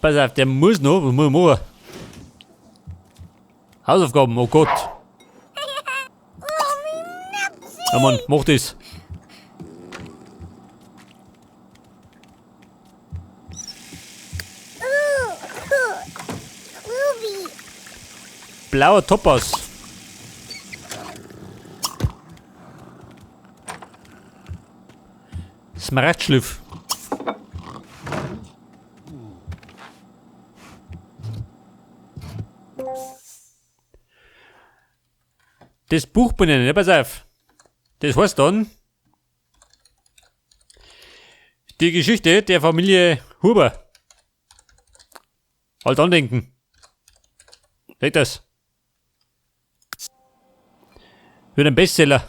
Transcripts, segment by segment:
Pass auf, der muss noch, was muss ich machen? Hausaufgaben, oh Gott. Ja Mann, mach das. Blauer Topas. Smaragdschliff. Das Buch benennen, ja, pass auf. Das heißt dann, die Geschichte der Familie Huber. Halt andenken. Seht das. Wird ein Bestseller.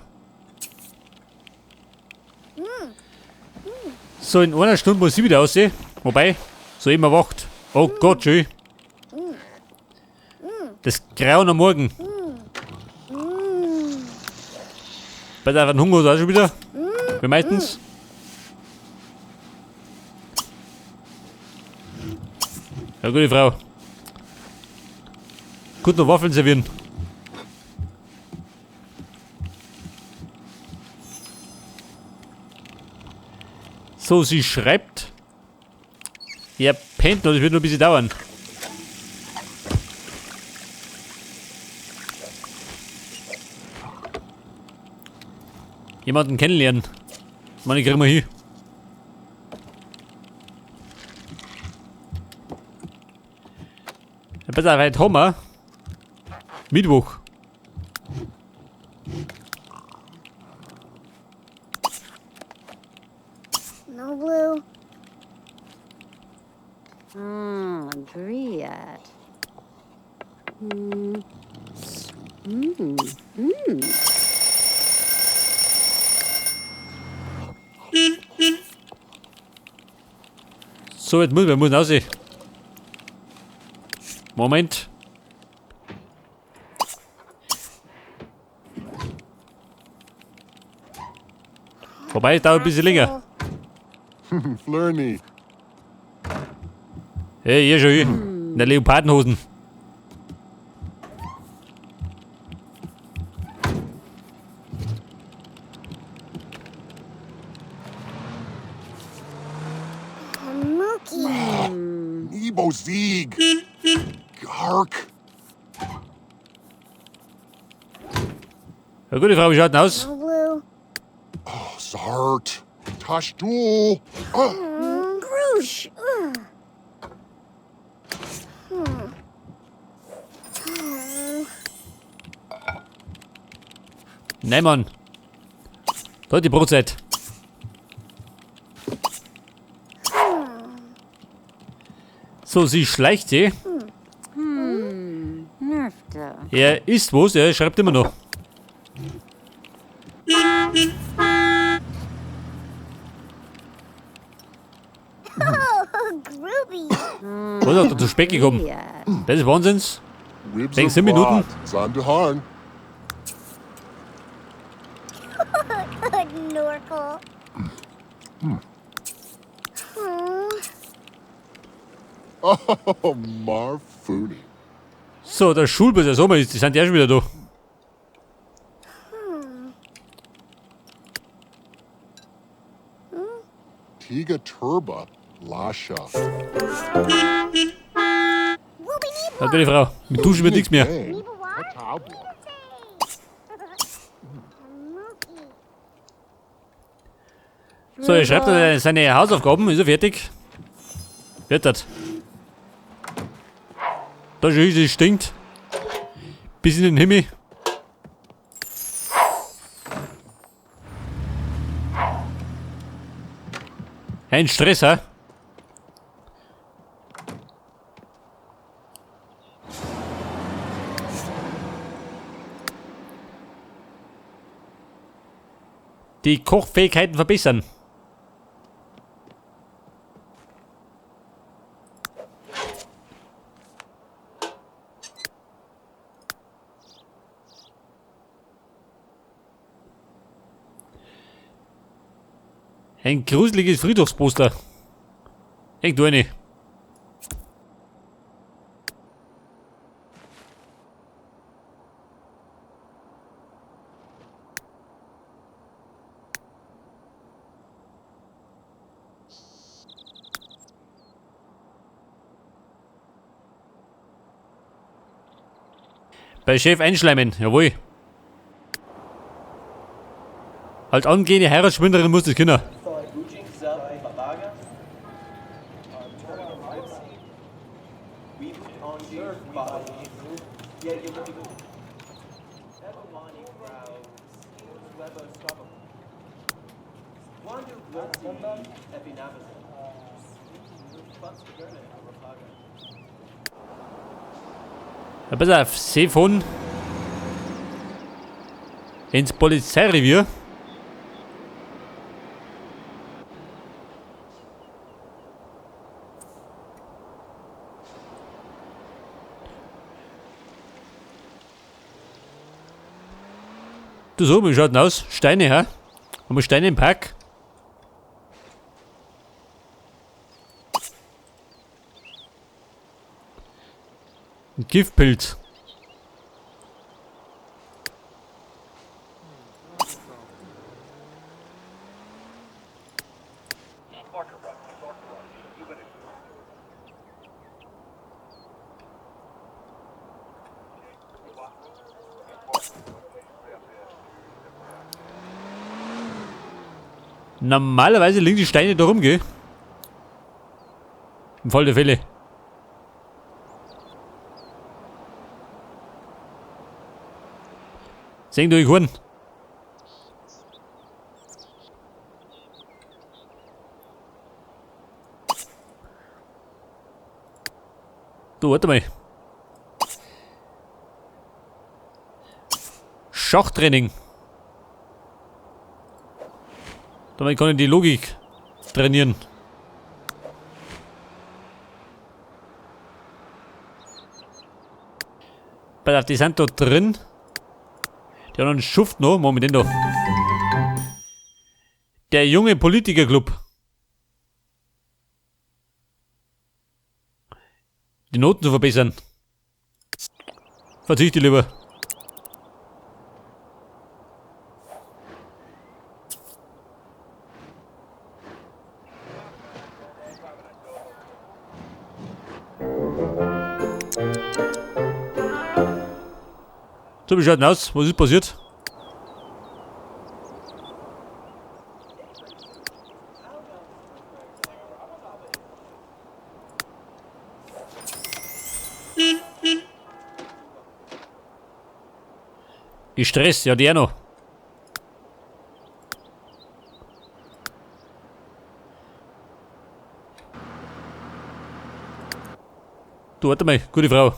So, in einer Stunde muss ich wieder aussehen. Wobei, so immer wacht. Oh Gott, schön. Das Grauen am Morgen. Bei der Hunger ist auch schon wieder. Wie meistens. Ja, gute Frau. Gut noch Waffeln servieren. So, sie schreibt. Er pennt noch, das wird noch ein bisschen dauern. Jemanden kennenlernen. Meine kriegen wir hin. Ja, pass auf, heute haben wir Mittwoch. No blue. Driad. Mm. Mm. Mm. So, jetzt müssen wir raus. Moment. Wobei, es dauert ein bisschen länger. Flurney. Hey, hier schon hin. In der Leopardenhosen. Nebo Sieg. Gark. Ja, gute Frau, wie schaut denn aus? Blue. Oh, Zart. Tashtul. Oh, Groosh. Nein, Mann. Da die Brotzeit. So, sie schleicht sie. Er ist was, er schreibt immer noch. Oh, groovy. Was hat er zu spät gekommen? Das ist Wahnsinns. Ribs Denk of 7 Minuten. Rot. Zanduharn. Norkel. Oh, Marfuni. So, der Schulbus, der Sommer ist, die sind ja schon wieder da. Tiga Turba. Lasha. Ja, gute Frau, mit Duschen wird nichts mehr. Bang. Katabla. So, er schreibt seine Hausaufgaben, ist er fertig? Wird das. Da schon ist es stinkt. Bis in den Himmel. Ein Stress, hä? Die Kochfähigkeiten verbessern. Ein gruseliges Friedhofsposter. Hängt du eine. Bei Chef einschleimen, jawohl. Halt angehende Heiratsschwinderin muss das können. Ja, pass auf, Sephon. Ins Polizeirevier. Du so, wie schaut denn aus? Steine, hä? Haben wir Steine im Park? Ein Giftpilz. Normalerweise liegen die Steine da rum, gell? Im Fall der Fälle. Sehen du, ich Horn. Du, warte mal. Schachtraining. Damit kann ich die Logik trainieren. Pass auf, die sind da drin. Die haben einen Schuft noch. Moment, den da. Der junge Politikerclub. Die Noten zu verbessern. Verzichte lieber. So, wie schaut denn aus? Was ist passiert? Gestresst, ja, der noch. Du, warte mal, gute Frau.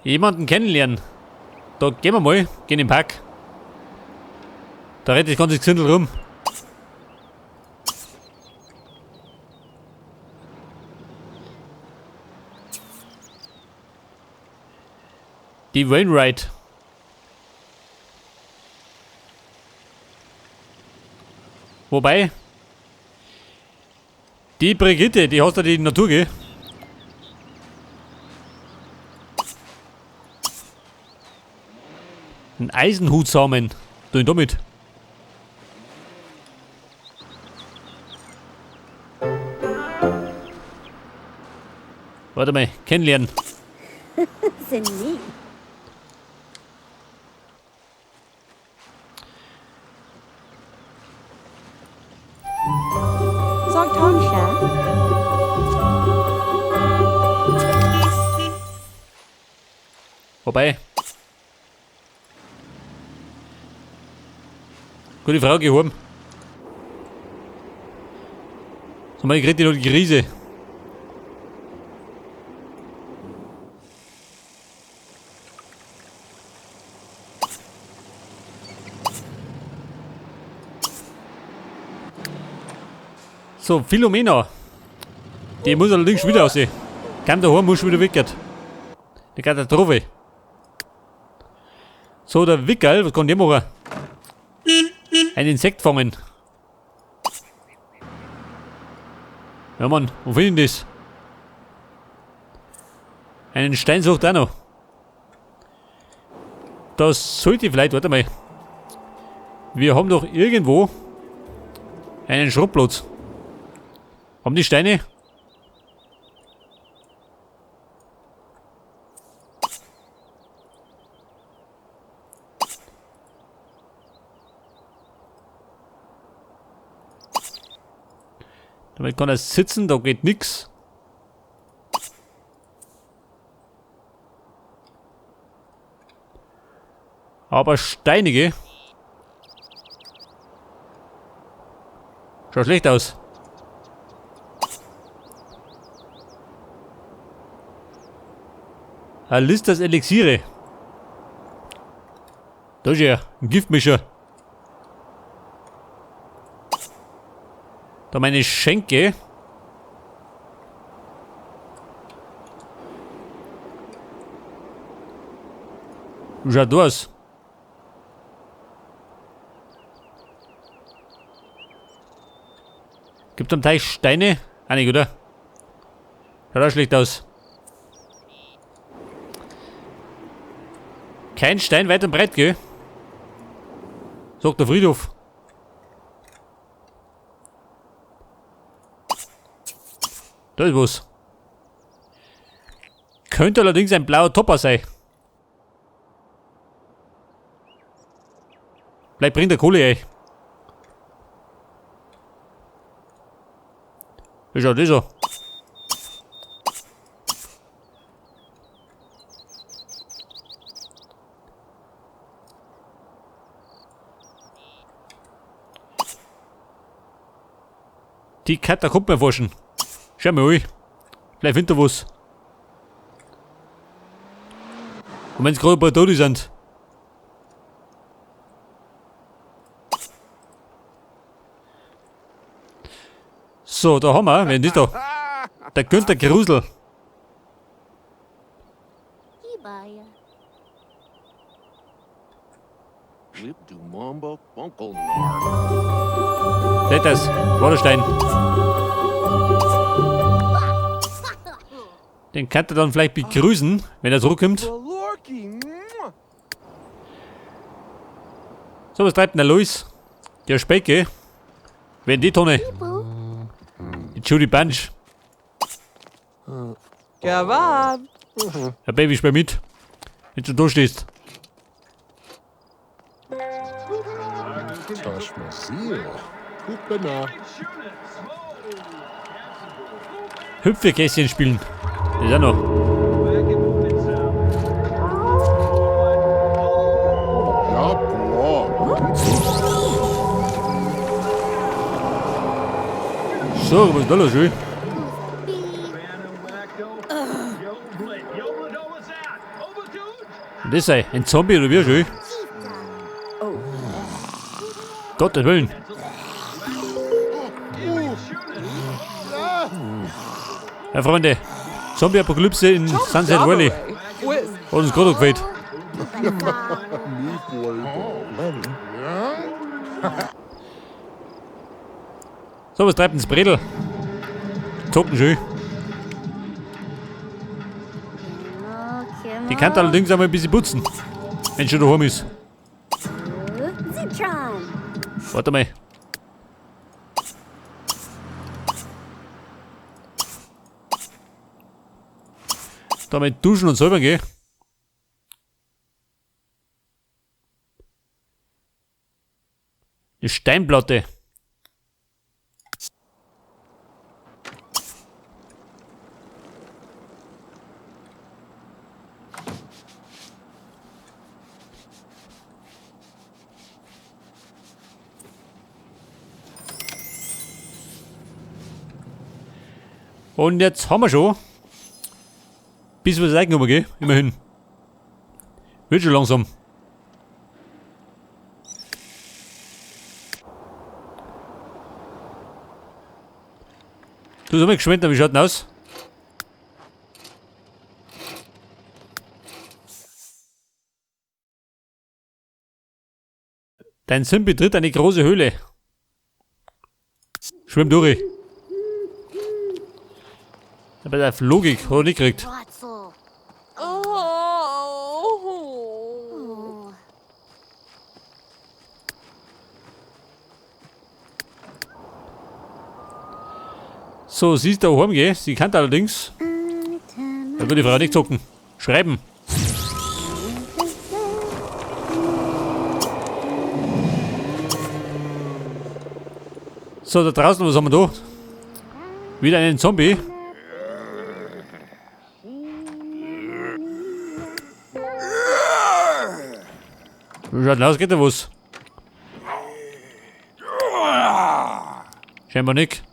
Jemanden kennenlernen. Da gehen wir mal, gehen in den Park. Da rennt das ganze Gesindel rum. Die Wainwright. Wobei, die Brigitte, die hat ja die Natur, gell? Ein Eisenhutsamen. Tu ihn damit. Warte mal, kennenlernen. Sind Wobei. Gute Frau, geh heim. So, meine kriegt die noch die Krise. So, Philomena. Die muss allerdings wieder aussehen. Kam daheim, muss schon wieder weg. Die Katastrophe. So, der Wickerl, was kann der machen? Ein Insekt fangen. Ja Mann, wo finde ich das? Einen Stein sucht auch noch. Das sollte ich vielleicht, warte mal. Wir haben doch irgendwo einen Schrottplatz. Haben die Steine? Damit kann er sitzen, da geht nix. Aber steinige. Schaut schlecht aus. Alistas Elixiere. Da ist er, ein Giftmischer. Da meine Schenke. Schaut da aus. Gibt am Teich Steine? Einig, oder? Schaut auch schlecht aus. Kein Stein weit und breit, gell? Sagt der Friedhof. Da ist was. Könnte allerdings ein blauer Topper sein. Vielleicht bringt der Kohle, ey. Wie schaut das so? Die Katakomben erforschen. Schau mal an. Vielleicht findet er was. Und wenn's gerade ein paar Tote sind. So, da haben wir, wer ist das da? Der Günther Grusel. Seht das? Waterstein. Den kann er dann vielleicht begrüßen, wenn er zurückkommt. So, was treibt denn der Luis? Der Specke. Wer in die Tonne? Die Judy Bunch. Kebab. Herr Baby, spiel mit. Wenn du da stehst. Hüpfekästchen spielen. Das ist auch noch. So, was ist da los, schön? Und das sei ein Zombie oder wie schön? Gottes Willen. Ja, Freunde, Zombie-Apokalypse in Sunset Valley. Hat uns gerade gefällt. So, was treibt denn das Bredel? Zocken schön. Die kann allerdings auch mal ein bisschen putzen, wenn schon daheim ist. Warte mal. Da mal duschen und säubern gehen. Die Steinplatte. Und jetzt haben wir schon. Bis wir das reingekommen, gell? Immerhin. Wird schon langsam. Du, sag mal geschwind, wie schaut denn aus? Dein Sim betritt eine große Höhle. Schwimm durch. Aber der Logik hat er nicht gekriegt. So, sie ist da heim, gell? Sie kann allerdings. Da würde die Frau nicht zocken. Schreiben. So, da draußen, was haben wir da? Wieder einen Zombie. Wie schaut denn aus? Geht da was? Scheinbar nicht.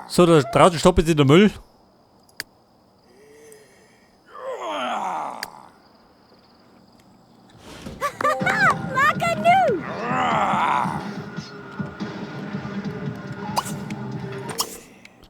So, da draußen stoppt jetzt der Müll.